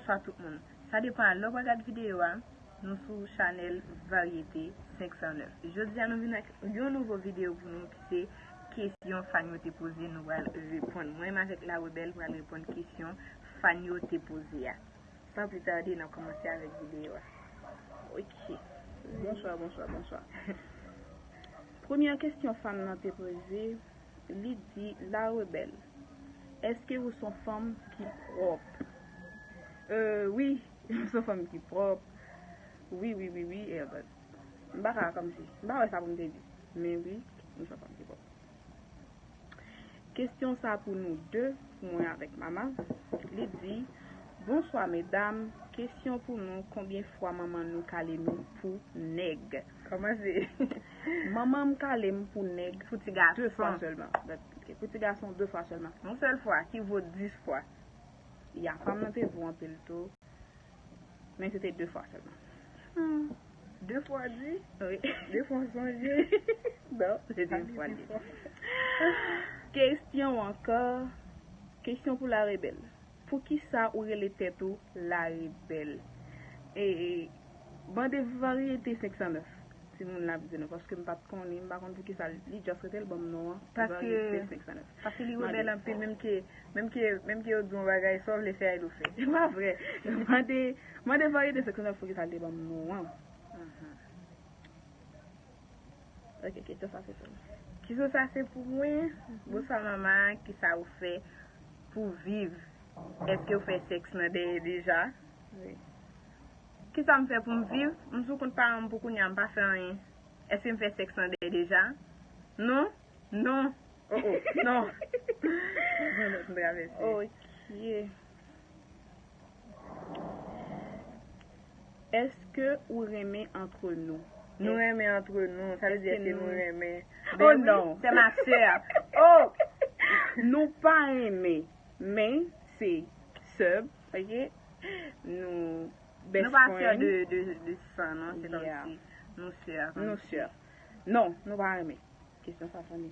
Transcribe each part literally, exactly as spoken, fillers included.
Bonswa tout moun. Sa depan lè w pral gad videyo a, nou sou chanèl Varyete senk san nèf. Jodi a nou vin ak yon nouvo videyo pou nou ki se kesyon fan yo te poze, nou pral reponn. Mwen menm avèk La Rebelle pral reponn kesyon fan yo te poze a. San pli tade, n ap kòmanse avèk videyo a. Ok. Bonswa, bonswa, bonswa. Premyè kesyon fan nan te poze, li di, La Rebelle, èske ou se yon fanm ki pwòp? Euh, wi, m se yon fanm ki pwòp. Wi, wi, wi, wi. E, but, m pa ka kòmsi, m pa wè sa pou m te di. Men wi, m se yon fanm ki pwòp. Kesyon sa pou nou de, pou mwen avèk mama. Li di, bonswa medam, kesyon pou nou, konbyen fwa manman nou kale nou pou nèg? Kòmanse. Manman m kale m pou nèg pou ti gason de fwa sèlman. But, ok, pou ti gason de fwa sèlman. Yon sèl fwa, ki vo dis fwa. Ya, fanm nan te vo anpil tou. Men se te de fwa sèlman. Hmm. De fwa di? Wi. De fwa sonje? Non, se te yon fwa li. Kesyon ankò. Kesyon pou La Rebelle. Poukisa ou rele tèt ou La Rebelle? E, e, mande Varyete senk san nèf. Timoun la ap di nou, paske m pa t konnen, m pa konn poukisa li just rete l ban m non an. Paske, Varyete senk san nèf. Paske li rebèl anpil, menm ke, menm ke, menm ke yo di yon bagay, sa w vle fè a, li fè. Se pa vre. Mande, mande Varyete senk san nèf poukisa li te ban m non an. Mhm. Ok, kesyon sa se pou mwen. Kesyon sa se pou mwen. Bonswa mama, kisa ou fè pou viv? Èske ou fè sèks nan dèyè deja? Wi. Kisa m fè pou m viv? M sou kont paran m pou kounye a, m pa fè anyen. Èske m fè sèks nan dèyè deja? Non. Non. Oh, oh. Non. Mwen mèt m travèse. Ok. Èske ou renmen antre nou? Nou renmen antre nou. Sa vle di èske nou renmen? Oh non. C'est ma sœur. Oh! Nou pa renmen, men se sè, ok? Nou best friend. Nou pa sè de, de, de san, non? Se kòmsi nou sè, kòmsi. Nou sè. Non, nou pa renmen. Kesyon sa funny.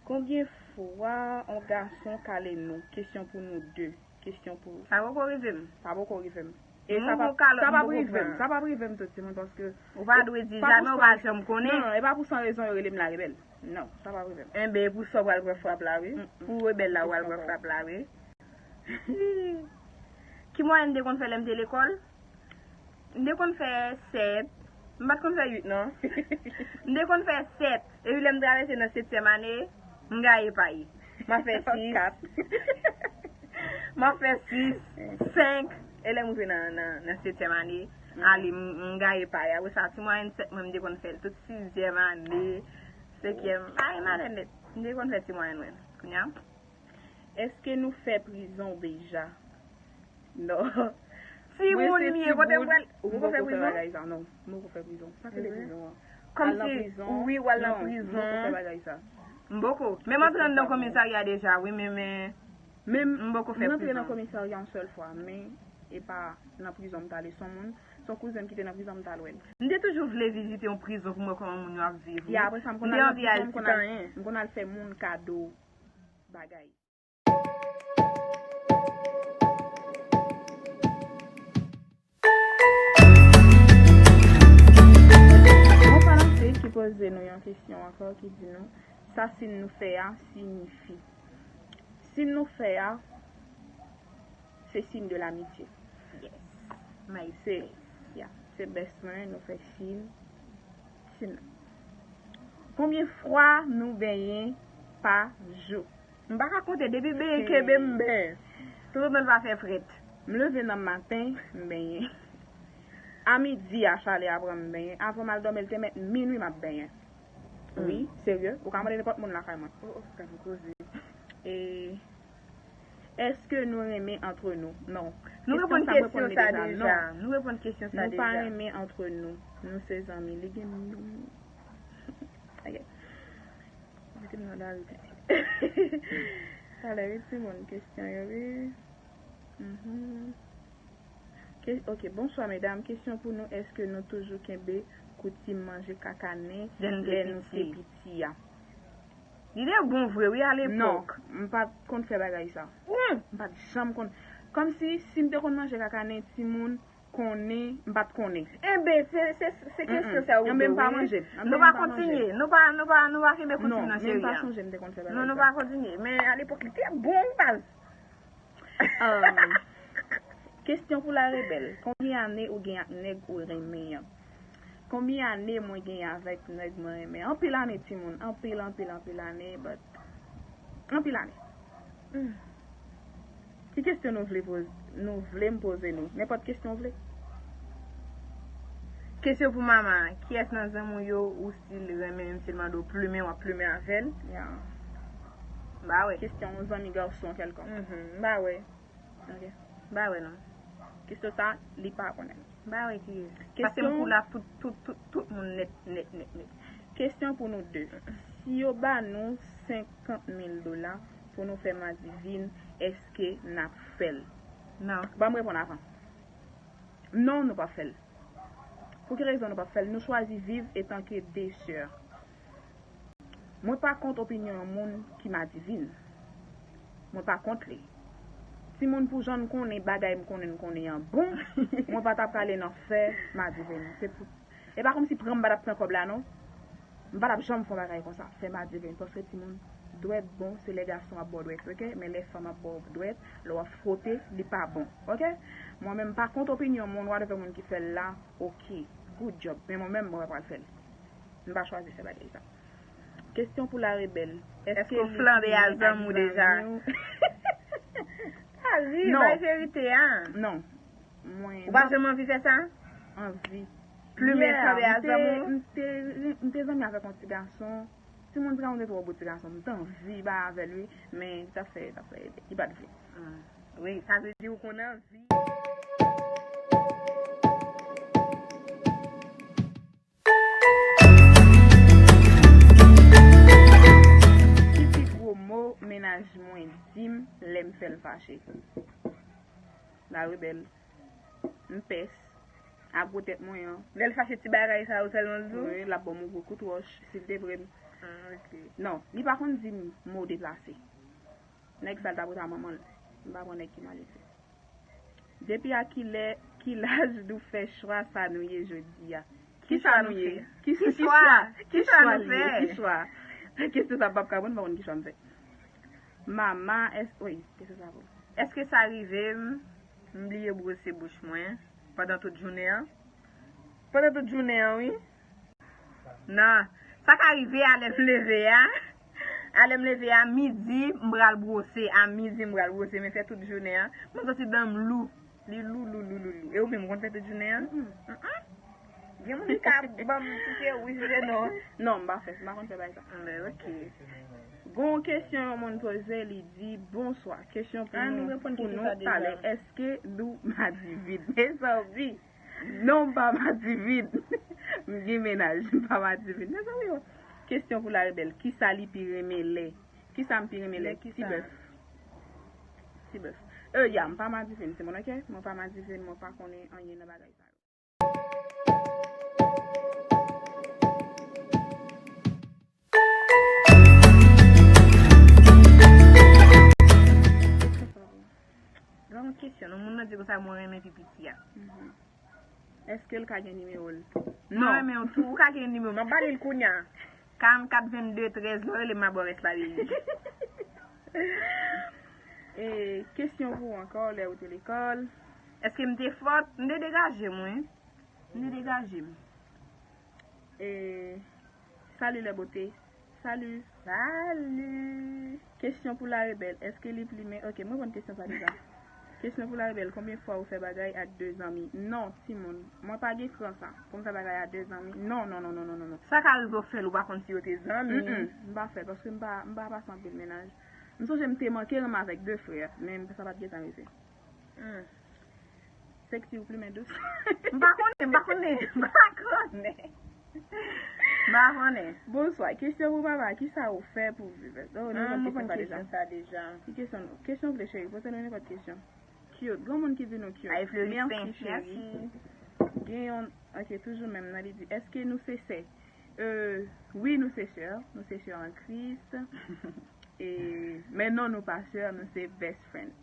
Konbyen fwa yon gason kale nou? Kesyon pou nou de. Kesyon pou... Sa poko rive m. Sa poko rive m. E sa p ap, sa p ap rive m. Sa p ap rive m tou, timoun, paske... Ou pa dwe di jamè, ou pa janm konnen. Non, non, e pa pou san rezon yo rele m La Rebelle. Non, sa p ap rive m. Enben, e pou sa w pral pran frap la, wi. Pou rebèl la, w pral pran frap la, wi. Ki mwayèn m te konn fè lè m te lekòl? M te konn fè sèt. M pa t konn fè uit, non. M te konn fè sèt. Epi lè m travèse nan setyèm ane, m gaye pay. M ap fè sis. M ap fè sis, senk. E lè m rive nan, nan, nan setyèm ane, ale, m, m gaye pay. Apre sa, ti mwayèn sèt mwen, m te konn fè l tout sizyèm ane, senkyèm. Ay, malè nèt. M te konn fè ti mwayèn mwen. Kounye a? Èske nou fè prizon deja? Non. Timoun m ye, kote m pral? Ou poko fè prizon? Non, m poko fè prizon. Sa k rele prizon an? Kòmsi, wi, w al nan prizon. M poko fè bagay sa. M poko. Men m antre anndan komisarya deja, wi, men, men, men m poko fè prizon. M antre nan komisarya yon sèl fwa, men e pa nan prizon m t ale. Se yon moun, se yon kouzen m ki te nan prizon m t al wè l. M te toujou vle vizite yon prizon pou m wè kòman moun yo ap viv, wi. Ya, apre sa, m konn al nan prizon, m konn al, m konn al fè moun kado bagay. Yon fanasye ki poze nou yon kesyon ankò ki di nou, sa siy nou fè a siyifi. Siy nou fè a, se siy de l'amitié. Yes. My sis. Ya, se best friend, nou fè siy, siy nou. Konbyen fwa nou benyen pa jou? M pa ka konte, depi benyen kenbe m benyen. Toutotan l pa fè frèt. M leve nan maten, m benyen. A midi a, chalè a pran m benyen. Avan m al dòmi, l te mèt minui m ap benyen. Wi, serye. Ou ka mande nenpòt moun lakay mwen. Oh, oh, sa fè koze. E, èske nou renmen antre nou? Non. Nou reponn kesyon sa deja. Nou reponn kesyon sa deja. Nou pa renmen antre nou. Nou se zanmi. Li gen nou. Ok. Mete m nan lari piti. Talè wi timoun, kesyon yo wi. Mhm. Ke-, ok, bonswa medam. Kesyon pou nou, èske nou toujou kenbe koutim manje kaka nen lè nou te piti a? Li te bon vre wi alepòk. Non, m pa t konn fè bagay sa. M pa t janm konn. Kòmsi si m te konn manje kaka nen timoun konnen, m pa t konnen. Enben, se, se, se kesyon sa yo. Enben, m pa manje. Nou pa kontinye. Nou pa, nou pa, nou pa kenbe koutim nan, cheri. Non, men m pa sonje m te konn fè bagay sa. Non, nou pa kontinye. Men alepòk, li te bon, baz. Um, kesyon pou la rebèl. Konbyen ane ou gen ak nèg ou renmen an? Konbyen ane mwen gen avèk nèg mwen renmen? Anpil ane, timoun. Anpil, anpil, anpil ane, but anpil ane. Hmm. Ki kesyon nou vle poze, nou vle m poze nou? Nenpòt kesyon w vle. Kesyon pou mama. Kiyès nan zanmi w yo ou still renmen, menm si l mande w plimen, w ap plimen avè l? Yeah. M pa wè. Kesyon yon zanmi gason kèlkonk. Mhm, m pa wè. Ok. M pa wè non. Kesyon sa, li pa konnen. M pa wè kiyès. Paske m cool ak tout, tout, tout, tout moun nèt, nèt, nèt, nèt. Kesyon pou nou de. Si yo ba nou senkant mil dola pou nou fè madivin, èske n ap fè l? Non. Ban m reponn avan. Non, nou p ap fè l. Pou ki rezon nou p ap fè l? Nou chwazi viv etanke de sè. Mwen pa kont opinyon yon moun ki madivin. Mwen pa kont li. Timoun, pou jan n konnen bagay m konnen n konnen an bon, mwen pa ta prale nan fè madivin. Se pou, e pa kòmsi pran m pa t ap pran kòb la non. M pa t ap janm fè yon bagay konsa, fè madivin. Paske timoun, dwèt bon, se lè gason ap ba w dwèt, ok? Men lè fanm ap ba w dwèt, lè w ap fwote, li pa bon, ok? Mwen menm, m pa kont opinyon moun, whatever moun ki fè l la, ok, good job. Men mwen menm, mwen pa pral fè l. M pa chwazi fè bagay sa. Kesyon pou la rebèl. Èske w flanbe a zanmi w deja? Pa ri, bay verite a. Non. Mwen. Ou pa janm anvi fè sa? Anvi. Plimen flanbe a zanmi w? M te, m te zanmi avèk yon ti gason. Timoun, ti gason te twò bo ti gason. M te anvi bay avè l wi, men li t ap fè, t ap fè, li pa t vle. Wi, sa vle di ou konn anvi. Ki pi gwo mo mennaj mwen di m lè m fè l fache? La rebèl. M pès. A gwo tèt mwen an. Lè l fache ti bagay sa yo sèlman l di w? Wi, l ap ban m yon gwo kout wòch, si l te vre m. Ah, ok. Non, li pa konn di m mo deplase. Nèg sa l ta pote a manman l. M pa pran nèg ki malelve. Depi a kilè, ki laj nou fè chwa sa nou ye jodi a? Ki chwa nou ye? Ki chwa? Ki chwa nou fè? Ki chwa? Kesyon sa p ap ka bon, m pa konn ki chwa m fè. Mama, èske, wi, kesyon sa pou. Èske sa rive m, m bliye bwose bouch mwen pandan tout jounen an? Pandan tout jounen an, wi. Non. Sa ka rive a lè m leve a. A lè m leve a, midi, m pral bwose. A midi, m pral bwose. Men fè tout jounen an, mwen santi dan m lou. Li lou, lou, lou, lou, lou. E ou menm, ou konn fè tout jounen an? Mm-mm. Gen moun ki ka ban m ti fè wouj vre non. Non, m pa fè. M pa konn fè bagay sa. Anben, ok. Gon kesyon yon moun poze, li di, bonswa. Kesyon pou nou, pou nou talè. Èske nou madivin? Mezanmi. Non, m pa madivin. M gen mennaj, m pa madivin. Mezanmi o. Kesyon pou la rebèl. Kisa li pi renmen lè? Kisa m pi renmen lè? Ti bèf. Ti bèf. E, ya, m pa madivin, timoun, ok? Mwen pa madivin, mwen pa konnen anyen nan bagay sa yo. Gran kesyon, non, moun nan di konsa mwen renmen pi piti a. Mhm. Èske l ka gen nimewo l? Non. Mwen renmen w tou, ou ka gen nimewo m, m ap ba li l kounye a. Karannkat vennde trèz, lè w rele m, m a ba w rès la, baby. E, kesyon pou ou ankò, lè ou te lekòl. Èske m te fòt? M te degaje m, wi. M te degaje m. E, salut les beautés. Salut. Salut. Kesyon pou la rebèl. Èske li plimen? Ok, mwen konn kesyon sa deja. Kesyon pou la rebèl. Konbyen fwa ou fè bagay ak de zanmi? Non, timoun. Mwen pa gen kran sa. Pou m fè bagay ak de zanmi. Non, non, non, non, non, non, non. Sa ka rive w fè l, ou pa konn si yo te zanmi. Mm, mm. M pa fè, paske m pa, m pa pase anpil mennaj. M sonje m te manke renmen avèk de frè, men sa pa t gentan rive. Hmm. Sexy ou plimen dous? M pa konnen, m pa konnen, m pa konnen. M pa konnen. Bonswa, kesyon pou papa, kisa ou fè pou viv? Oh, nou konn kesyon sa deja. Ki kesyon nou? Kesyon ou vle, cheri, poze nou nenpòt kesyon. Cute, gon moun ki di nou cute. Ay, Florissant, mèsi, cheri. Gen yon, ok, toujou menm nan, li di, èske nou se sè? Euh, wi, nou se sè, nou se sè an Kris. E, men non, nou pa sè, nou se best friend.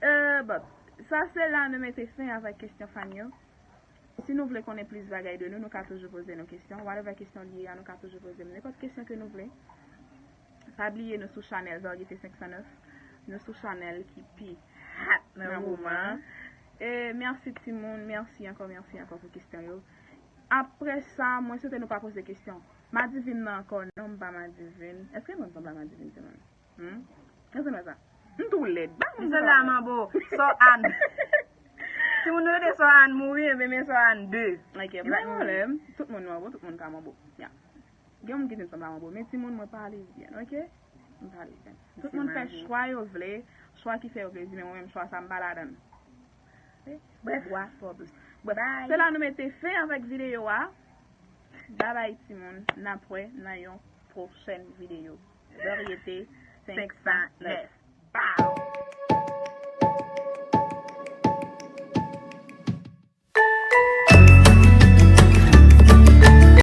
Euh, bon, sa se la nou mete fen avèk kesyon fan yo. Si nou vle konnen plis bagay de nou, nou ka toujou poze nou kesyon. Whatever kesyon li ye a, nou ka toujou poze m nenpòt kesyon ke nou vle. Pa bliye nou sou chanèl Varyete senk san nèf. Nou sou chanèl ki pi hot nan moman an. E mèsi timoun, mèsi ankò, mèsi ankò pou kesyon yo. Apre sa, mwen swete nou pa poze kesyon. Madivin nan ankò, non, m pa Madivin. Èske mwen sanble a Madivin, timoun? Hmm? Èske nou wè sa? M tou lèd. Ba m sa. Manbo. Sò Ann. Timoun nou rete Sò Ann mouri, enben men Sò Ann de. Ok, pa gen pwoblèm. Tout moun manbo, tout moun ka manbo. Ya. Gen moun ki di m sanble a manbo, men timoun mwen pa lesbyèn, ok? M pa lesbyèn. Tout moun fè chwa yo vle, chwa ki fè yo plezi, men mwen menm chwa sa m pa ladan l. Bref. Bwa twò dous. Bref, se la nou mete fen avèk videyo a. Babay timoun, n ap wè nan yon pwochèn videyo. Varyete senk san nèf.